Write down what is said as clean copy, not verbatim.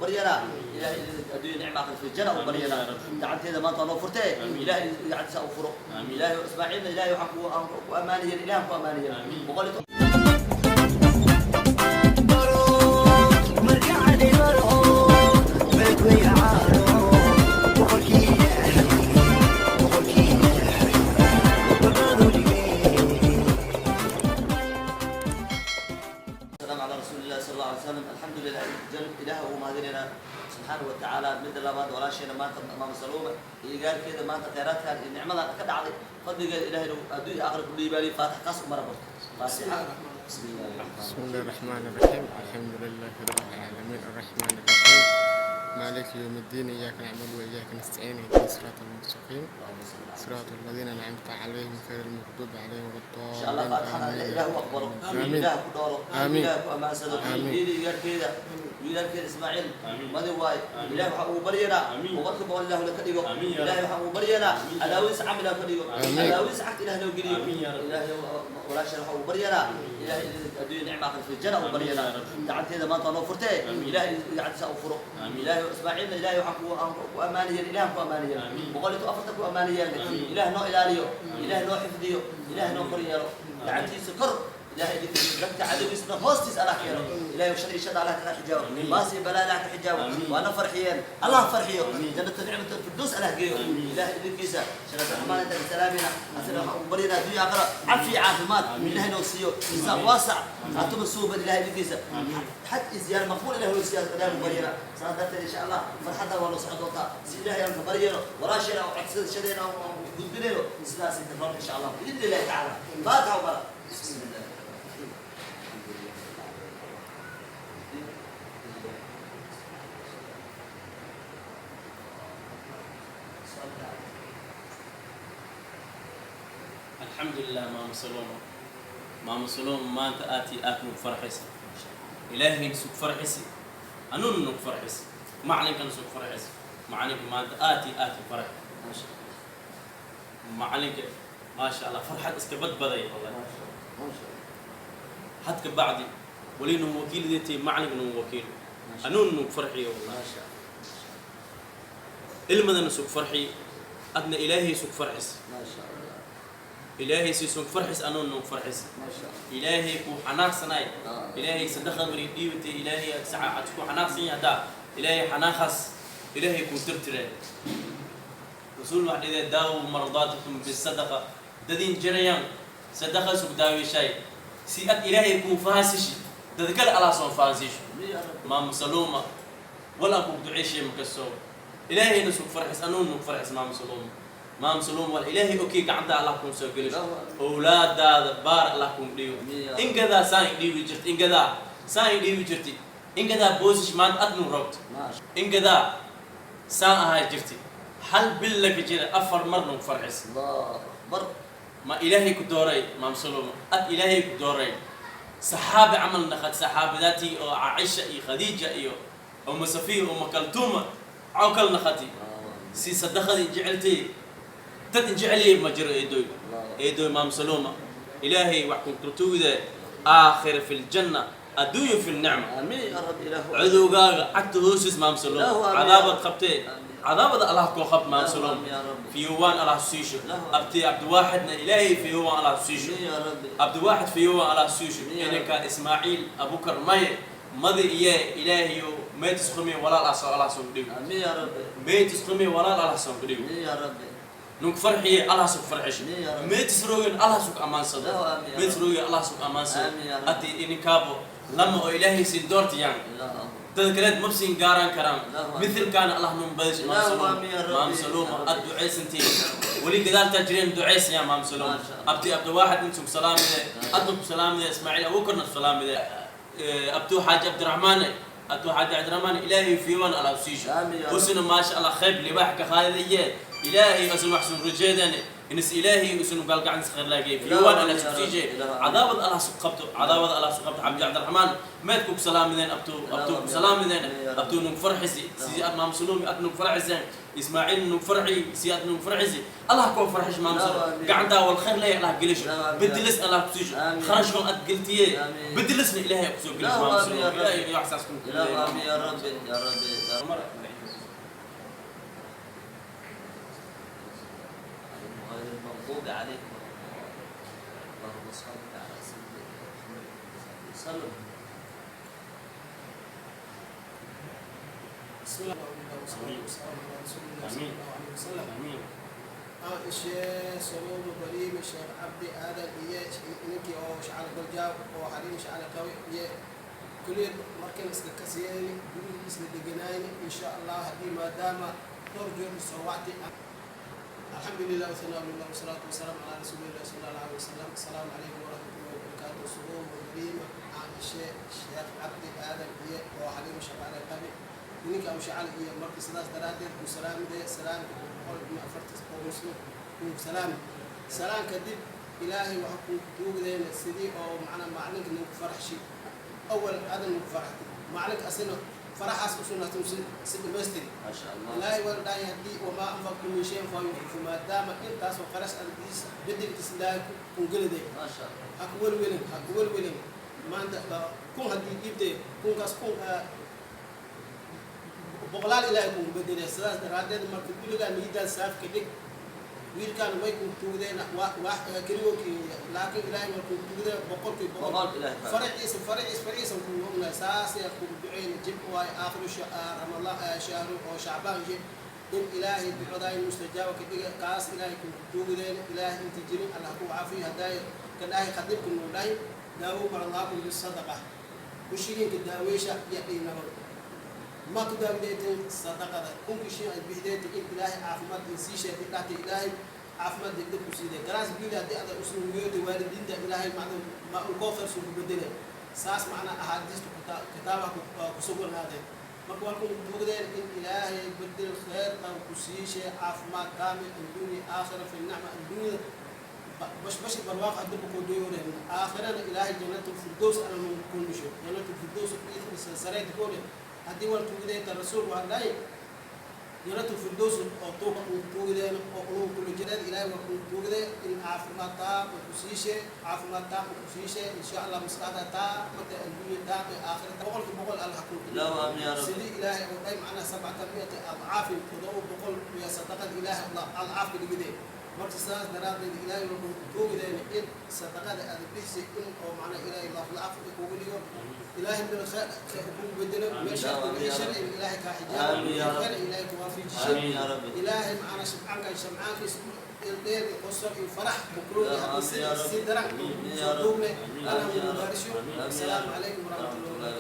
baryanaa Ilaahay adduunya nicma aakhira fi jana u baryanaa. Gacanteeda maanta noo furtee, Ilaahay gacantiisa u furo. Ilaahay Ismaaciilna Ilaahay waxaan ku ammaanayeen, Ilaahan ku ammaanayeen boqol iyo السلام على رسول الله صلى الله عليه وسلم. الحمد لله، جل إله وما سبحانه وتعالى. Midda labaad, walaasheena maanta Maama Saluuma iyo igaarkeeda maanta khayraadkan iyo nicmadan ka dhacday fadligeeda Ilaahay adduunya aakhira ku dhiibaaniyo. Faatix qaas u mara barto. Faatixa. بسم الله. بسم الله الرحمن الرحيم. الحمد لله رب العالمين، الرحمن الرحيم، مالك يوم الدين، إياك نعبد وإياك نستعين، اهدنا الصراط المستقيم، صراط الذين أنعمت عليهم غير المغضوب عليهم ولا إن شاء الله. الضالين. Faatixada آمين. Ilaah u aqbalo. آمين. Ilaah ku dhooro. آمين. Ilaah ku amaansado. آمين. Iyada igaarkeeda, wiilaalkeeda Ismaaciil madi waaye. Ilaah waxaa ugu baryanaa 100% Ilah la ka dhigo. Ilahay waxaa ugu baryanaa cadaawadiis cam Ilah ka dhigo. آمين. Cadaawadiis cagta Ilah noo geliyo. Ilaahay walaasheena waxaa ugu baryanaa Ilahay adduunya nicma aakhira fi jana u baryanaa. Gacanteeda maanta noo furtee, Ilaahay gacantiisa u furo. Ilaahay Ismaaciilna Ilaahay waxaan ku ammaanayeen, Ilahan ku ammaanayeen 140 ku ammaanayeen. Ilaah noo ilaaliyo, Ilaah noo xifdiyo, Ilaah noo kor yeelo gacantiisa kor. Ilaahay dadka cadowgiisna hoostiis Allah keeno. Ilahay shar iyo shar Allah kaga xijaabo, baas iyo balaa Allah ka xijaabo. Waana farxiyeen, Allah farxiyo, jannata nicmata firdaws Allah geeyo. Ilahay idinkiisa sheekh Abdiraxmaan inta salaamina asina waxaan ugu baryanaa adduunya aakhira cafi caafimaad Ilahay noo siiyo, insaaq waasac khaatuma suuban. Ilahay idinkiisa xaj iyo ziyaara maqbuul Ilahay noo siiyo Ilahay ugu baryana. Saas darteed, insha Allah, farxadda waa noo socon doontaa si Ilahay aan ka baryano walaasheena oo codsashadeena oo gudbinayno sidaas inta roon, insha Allah, biidni Illahi tacaala. Faatixa ubara. بسم الله. Alxamdulilah. Maama Saloma, Maama Saloma, maanta aad iyo aad nagu farxaysa. Ilaahayna sug farxisi, anuna nagu farxisi, macalinkana sug farxisi. Macalinka maanta aad iyo aad u farax. Macalinka, maasha Allah, farxad iska badbaday wallahi. Had ka bacdi wali nu wakiildeetay, macalinka nu wakiilo, anuuna nagu farxiyo wallahi. Ilmadana sug farxiy, adna Ilaahay sug farxis. Ilaahay si sug farxis, anuuna nagu farxis. Ilaahay kuu xanaaqsanaay, Ilaahay sadaqada mari dhiibatay, Ilaahay aad saca aad ku xanaaqsan yahay, haddaa Ilaahay xanaaqaas Ilaahay kuu tirtiray. Rasuul wax dhidee: "داووا مرضاكم بالصدقة." Dadin jirayaan sadaqa sug daawishay si ad Ilaahay kuu fahansishi, dad kale Allah soo fahansisho. Maama Saluuma, wal aan kugu duceyshay makastoo Ilaahayna sug farxis, anuuna nagu farxis. Maama Saluuma, Maama Saluuma, wal Ilaahay okey gacanta Allah kuu soo gelisho, owlaadaada baar Allah kuu dhiibo. Ingadaa saan i dhiibi jirta, ingadaa saan i dhiibi jirti, ingadaa boosish maanta ad nuu rabto, ingadaa saan ahaa jirti. Hal bil laka jira afar mar nagu farxis. الله أكبر. Ma Ilaahay ku dooray, Maam Saluuma, ad Ilaahay ku dooray. Saxaabi camal naqad, saxaabadaatii oo Caaisha iyo Khadiija iyo Uma Safiya, Uma Kaltuuma caw kal naqati. Si sadaqadii jeceltay dad jeceliyay ma jiro. Eedoy, eedoy, Maam Saluuma, Ilaahay wax kunkurtuwide aakhira fi ljanna, adduunya fi lnicma. آمين يا رب إله. Cadowgaaga cagta hoosis, Maam Saluuma. Ilaahu amiin. Cadaabad qabtee. Amiin. Cadaabada Allah koo qab, Maam Ilaahu Saluuma. amiin يا رب. Fiyowaan Allah siisho. Ilaahu. Abti Cabdiwaaxidna Ilaahay fiyowaan Allah siisho. آمين يا رب. Cabdiwaaxid fiyowaan Allah siisho. Amiin ya. Inanka Ismaaciil Abukar maye madi iye Ilaahayo meetis qumi walaal ah soo Allah soo dhigo. آمين يا رب. Meetis qumi walaal Allah soo dhigo. آمين يا رب. Nunk farxiye Allah sug farxisho. Amiin ya Rabbi. Meetis roogin Allah sug amaansado. Ilaahu amiin ya Meetis Rabbi. roogin Allah sug amaansado. Amiin ya Rabbi. Ati ininkaabo lama oo Ilaahay siin doortayaan الله أكبر. Dad kaleed mabsiin gaaran karaan. Ilaahu amiin. Midilkaana Allah nun badasho, Maam Ilaahu Saluuma. amiin ya Rabbi. Maam Saluuma, Ya Rabbi. Ad ducaysantiin weli gadaaltaa jireen ducaysayaan, Maam Saluuma. Maasha Allah. Abti Abdiwaaxid intuu ku salaamide, adna ku salaamide, Ismaaciil Abuukarna ku salaamide, Abtuu Xaaji Cabdiraxmaan, Abtuu Xaaji Cabdiraxmaan, Ilaahay fiiwan Allah siisho. Amiin ya Rabbi. Usina maasha Allah khayb libaax ka qaadaye Ilaahay asun wax sun rajeedane. إنس إلهي وسنو قال قاعد نسخر لاقي في يوان الله سبتيجي عذاب الله سقبته عذاب الله سقبته عبد الرحمن ما تكوك سلام ذين أبتو أبتو سلام ذين أبتو نك فرحسي سي أدنى مسلومي أدنى فرحسي إسماعيل نك فرحي سي أدنى فرحسي الله كون فرحش ما مسلم قاعد والخير لا الله قلش بدلس الله بسيج خرجكم أتقلتيه بدلسني إلهي أبسو قلش ما مسلم إلهي يحسسكم يا ربي يا ربي يا ربي غير المغضوب عليهم اللهم صل على سيدنا محمد وسلم. بسم الله والصلاة والسلام على رسول الله صلى الله عليه وسلم. الشيخ سلوم بريم الشيخ عبدي آدم إيه إنكي أو شعر قرجاب أو حريم شعر قوي إيه كل مركز كسياني كل اسم دجناين إن شاء الله هدي ما دام ترجو سواتي. الحمد لله والثناء لله والصلاة والسلام على رسول الله صلى الله عليه وسلم. السلام عليكم ورحمة الله وبركاته. سلوم بريم عن الشيخ عبدي آدم إيه وحريم شعر قوي إنك أو شعر إيه مركز ثلاث درادر وسلام ده سلام قول ما أفرت مسلم وسلام سلام كذب إلهي وحكم توجدين سيدي أو معنا معلنك إنك فرح شيء أول هذا إنك فرح معلنك أصلا فرح أصلا سيد مستري ما شاء الله إلهي ولا يهدي وما أنفقتم من شيء فهو فما دام أنت أصلا خرج البيس بدك تسلاك ونقول ده ما شاء الله أقول وين أقول وين ما أنت كون هدي يبدأ كون كاس كون بقلال إلهي كون بدل السلاس درادة مركب كل كان يدل ساف كدك ويل كان ما يكون تودين واحد كريوكي لكن إلهي مركب تودين بقول في بقول إلهي فرع اسم فرع اسم فرع اسم كون هم أساس يكون بعين جب واي آخر رمضان شهر أو شعبان جب إن إلهي بعداء المستجاب كدك كاس إلهي كون تودين إلهي أنت جري الله هو عافية هدايا كالله خدمكم الله داو الله بالصدقة وشيرين كداويشة يقين نبر ما تداويت صدقة كل شيء بهديت إلهي عافمت إنسيشة إلهي إلهي عافمت دك كسيدة كراس بيلا دي هذا أسلوب يود والدين ده إلهي معنا ما الكفر سوق بدله ساس معنا أحاديث كتابة كسوق هذا ما كوالكم تقدر إن إلهي بدل خير أو كسيشة عافمت كامل الدنيا آخرة في النعمة الدنيا بش بش بالواقع دبكو كوديورين آخرة إلهي جنة الفردوس أنا من كل شيء جنة الفردوس سريت كله هدي والتوجد الرسول وعلي جنة الفردوس أو توك توجد أو كل جنة إلهي وتوجد إن عافمتا وكسيشة عافمتا وكسيشة إن شاء الله مساعدة تا متى الدنيا تا آخرة بقول بقول الله كل لا آمين يا رب سيدي إلهي أو دايم معنا 700 أضعاف القضاء بقول يا صدقة إلهي الله أضعاف الجديد مرت ساس دراد إلهي وتوجد إن صدقة البحث إن أو معنا إلهي الله العفو يقول إلهي من الخير يكون بدل من شر من شر إلهي كحجاب خير إلهي توافي آمين يا رب إلهي معنا شمعان كشمعان في الليل قصر الفرح بكرة سدرك صدقنا أنا مبارشو السلام عليكم ورحمة الله وبركاته.